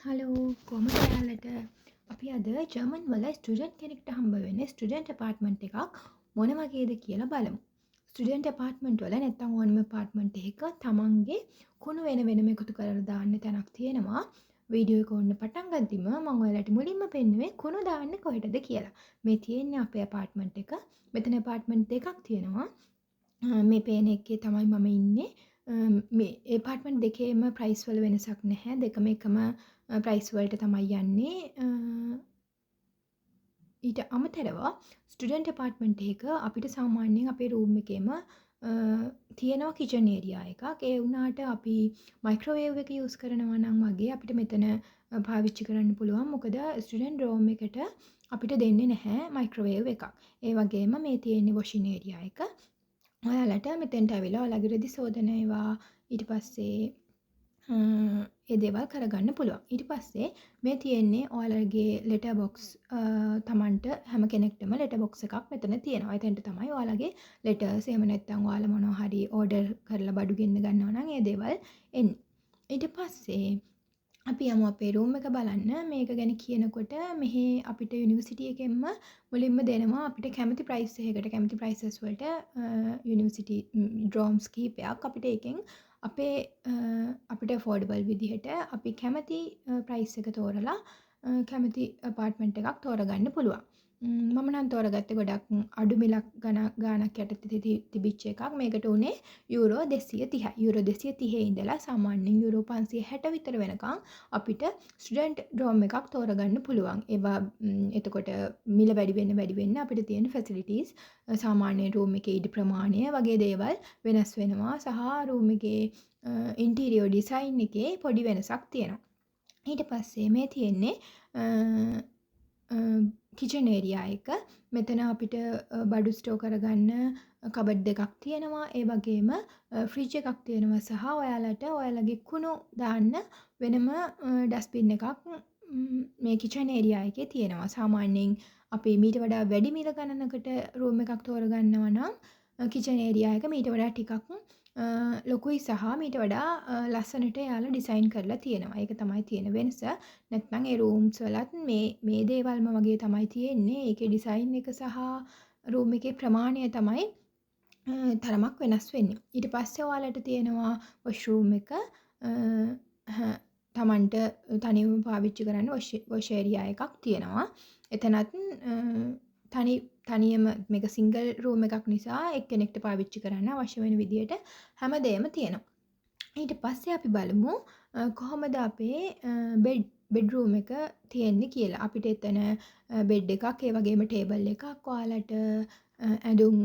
Hello, කොහොමද ඔයාලට? අපි අද ජර්මන් වල ස්ටුඩන්ට් කෙනෙක්ට හම්බ වෙන ස්ටුඩන්ට් ඇපාර්ට්මන්ට් එකක් මොන වගේද කියලා බලමු. ස්ටුඩන්ට් ඇපාර්ට්මන්ට් වල නැත්තම් ඕනම ඇපාර්ට්මන්ට් එකක තමන්ගේ කුණු වෙන වෙනම එකතු කරලා දාන්න තැනක් තියෙනවා. වීඩියෝ එක ඔන්න පටන් ගද්දිම මම ඔයාලට මුලින්ම පෙන්නුවේ කුණු දාන්න කොහෙටද කියලා. මේ තියෙන්නේ අපේ ඇපාර්ට්මන්ට් එක. මෙතන ඇපාර්ට්මන්ට් දෙකක් තියෙනවා. මේ පේන එකේ තමයි මම ඉන්නේ. මේ ඇපාර්ට්මන්ට් දෙකේම ප්‍රයිස් වල වෙනසක් නැහැ. දෙකම එකම ප්‍රයිස් වලට තමයි යන්නේ. ඊට අමතරව ස්ටුඩන්ට් ඇපාර්ට්මන්ට් එකක අපිට සාමාන්‍යයෙන් අපේ රූම් එකේම තියෙනවා කිචන් ඒරියා එකක්. ඒ වුණාට අපි මයික්‍රෝවේව් එක යූස් කරනවා නම් වගේ අපිට මෙතන පාවිච්චි කරන්න පුළුවන්. මොකද ස්ටුඩන්ට් ඩෝම් එකට අපිට දෙන්නේ නැහැ මයික්‍රෝවේව් එකක්. ඒ වගේම මේ තියෙන්නේ වොෂින් ඒරියා එක. ඔයාලට මෙතෙන්ට ඇවිල්ලා ඔයාලගේ රෙදි සෝදන ඒවා, ඊට පස්සේ ඒ දේවල් කරගන්න පුළුවන්. ඊට පස්සේ මේ තියෙන්නේ ඔයාලගේ ලෙටර් බොක්ස්. තමන්ට හැම කෙනෙක්ටම ලෙටර් බොක්ස් එකක් මෙතන තියෙනවා. එතෙන්ට තමයි ඔයාලගේ ලෙටර්ස්, එහෙම නැත්නම් ඔයාලා මොනවා හරි ඕඩර් කරලා බඩු ගෙන්න ගන්නවා නම් ඒ දේවල් එන්නේ. ඊට පස්සේ අපි යමු අපේ රූම් එක බලන්න. මේක ගැන කියනකොට මෙහි අපිට යුනිවර්සිටි එකෙන්ම මුලින්ම දෙනවා අපිට කැමති ප්‍රයිස් එකකට, කැමති ප්‍රයිසස් වලට යුනිවර්සිටි ඩෝම්ස් කිහිපයක්. අපිට ඒකෙන් අපේ අපිට ඇෆෝඩබල් විදිහට අපි කැමති ප්‍රයිස් එක තෝරලා කැමති ඇපාර්ට්මන්ට් එකක් තෝරගන්න පුළුවන්. මම නම් තෝරගත්තේ ගොඩක් අඩු මිලක් ගාණක් යටතේ තිබිච්ච එකක්. මේකට උනේ යූරෝ 230යි. යූරෝ 230 ඉඳලා සාමාන්‍යයෙන් යූරෝ 560 විතර වෙනකන් අපිට ස්ටුඩන්ට් ඩෝම් එකක් තෝරගන්න පුළුවන්. ඒවා එතකොට මිල වැඩි වෙන්න වැඩි වෙන්න අපිට තියෙන ෆැසිලිටීස්, සාමාන්‍ය රූම් එකේ ඉඩ ප්‍රමාණය වගේ දේවල් වෙනස් වෙනවා සහ රූම් එකේ ඉන්ටීරියර් ඩිසයින් එකේ පොඩි වෙනසක් තියෙනවා. ඊට පස්සේ මේ තියෙන්නේ කිචන් ඒරියා එක. මෙතන අපිට බඩු ස්ටෝර් කරගන්න කබඩ් දෙකක් තියෙනවා. ඒ වගේම ෆ්‍රිජ් එකක් තියෙනවා සහ ඔයාලට ඔයාලගේ කුණු දාන්න වෙනම ඩස්බින් එකක් මේ කිචන් ඒරියා එකේ තියෙනවා. සාමාන්‍යයෙන් අපි මීට වඩා වැඩි මිල ගණනකට රූම් එකක් තෝරගන්නවා නම් කිචන් ඒරියා එක මීට වඩා ටිකක් ලොකුයි සහ මීට වඩා ලස්සනට එයාලා ඩිසයින් කරලා තියෙනවා. ඒක තමයි තියෙන වෙනස. නැත්නම් ඒ රූම්ස් වලත් මේ මේ දේවල්ම වගේ තමයි තියෙන්නේ. ඒකේ ඩිසයින් එක සහ රූම් එකේ ප්‍රමාණය තමයි තරමක් වෙනස් වෙන්නේ. ඊට පස්සේ ඔයාලට තියෙනවා වොෂ්රූම් එක. තමන්ට තනියම පාවිච්චි කරන්න වොෂ් ඒරියා එකක් තියෙනවා. එතනත් තනි තනියම මේක සිංගල් රූම් එකක් නිසා එක්කෙනෙක්ට පාවිච්චි කරන්න අවශ්‍ය වෙන විදියට හැම දෙයක්ම තියෙනවා. ඊට පස්සේ අපි බලමු කොහොමද අපේ බෙඩ් රූම් එක තියෙන්නේ කියලා. අපිට එතන බෙඩ් එකක්, ඒ වගේම ටේබල් එකක්, ඔයාලට ඇඳුම්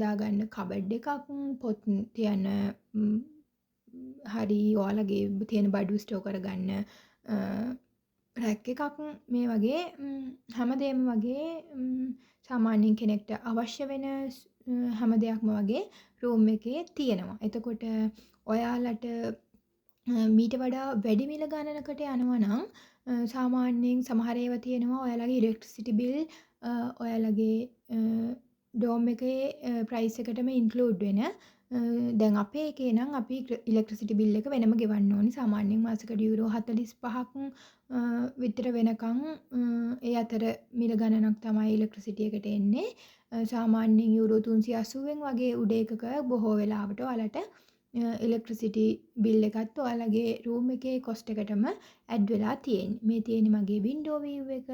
දාගන්න කබඩ් එකක්, පොත් තියන්න හරි ඔයාලගේ තියෙන බඩු ස්ටෝර් කරගන්න රැක් එකක්, මේ වගේ හැමදේම වගේ සාමාන්‍යයෙන් කෙනෙක්ට අවශ්‍ය වෙන හැම දෙයක්ම වගේ රූම් එකේ තියෙනවා. එතකොට ඔයාලට මීට වඩා වැඩි මිල ගණනකට යනවා නම් සාමාන්‍යයෙන් සමහර ඒවා තියෙනවා ඔයාලගේ ඉලෙක්ට්‍රිසිටි බිල් ඔයාලගේ ඩෝම් එකේ ප්‍රයිස් එකටම ඉන්ක්ලූඩ් වෙන. දැන් අපේ එකේ නම් අපි ඉලෙක්ට්‍රිසිටි බිල් එක වෙනම ගෙවන්න ඕනි. සාමාන්‍යයෙන් මාසෙකට යූරෝ 45ක් විතර වෙනකන් ඒ අතර මිල ගණනක් තමයි ඉලෙක්ට්‍රිසිටි එකට එන්නේ. සාමාන්‍යයෙන් යූරෝ 380න් වගේ උඩ එකක බොහෝ වෙලාවට ඔයාලට ඉලෙක්ට්‍රිසිටි බිල් එකත් ඔයාලගේ රූම් එකේ කොස්ට් එකටම ඇඩ් වෙලා තියෙන්නේ. මේ තියෙන්නේ මගේ වින්ඩෝ වීව් එක.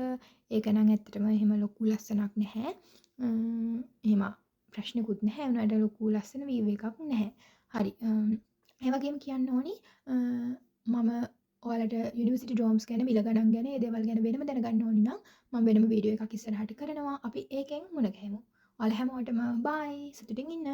ඒක නම් ඇත්තටම එහෙම ලොකු ලස්සනක් නැහැ. එහෙම ප්‍රශ්නකුත් නැහැ. ඒ වුණාට ලොකු ලස්සන වීව් එකක් නැහැ. හරි. ඒ වගේම කියන්න ඕනි, මම ඔයාලට යුනිවර්සිටි ඩෝම්ස් ගැන, මිල ගණන් ගැන, ඒ දේවල් ගැන වෙනම දැනගන්න ඕනි නම් මම වෙනම වීඩියෝ එකක් ඉස්සරහට කරනවා. අපි ඒකෙන් මුණ ගැහෙමු. ඔයාලා හැමෝටම බයි. සතුටින් ඉන්න.